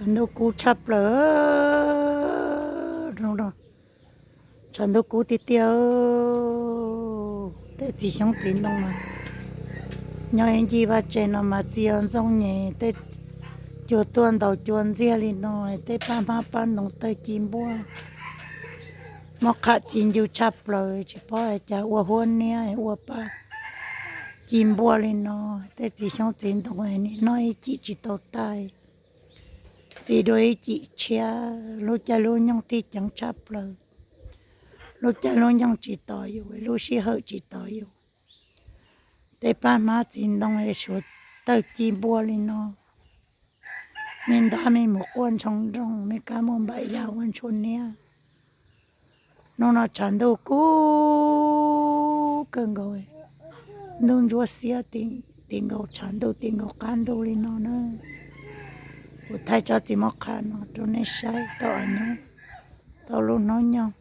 Tshav ntuj kub tshaj plaws, tshav ntuj kub tiag tiag. Tej txiv xyoob txiv ntoo mas nyob ib ncig vaj tsev no mas txi ntxooj nyem, tej cua tuaj ntaus cua ntxiag li no, tej paj hmab paj ntoo tawg ci npuaj, mob qham ci ncu tshaj plaws, tsis paub hais cas ua huab niab ua paj ci npuaj li no. Tej txiv xyoob txiv ntoo nim no ib cim tsis tau tag, txi dua ib cim tshiab. Lub caij lub nyoog tib ceev tshaj plaws, lub caij lub nyoog tsis tos yus, lub sij hawm tsis tos yus. Tej paj hmab txiv ntoo es suav tawg ci npuaj li no, me ntab me mus quaj ntshoo nrooj, me kab muaj npaim ya ua ntshua niab. Hnub no tshav ntuj kub kawg nkaus, ntuj ntsuab xiab, ti nkaus tshav ntuj ti nkaus qab ntuj li no na. Kuv thaij tsob txiv mob qham no rau nej saib tau a nyob, tau lub hnub nyoog.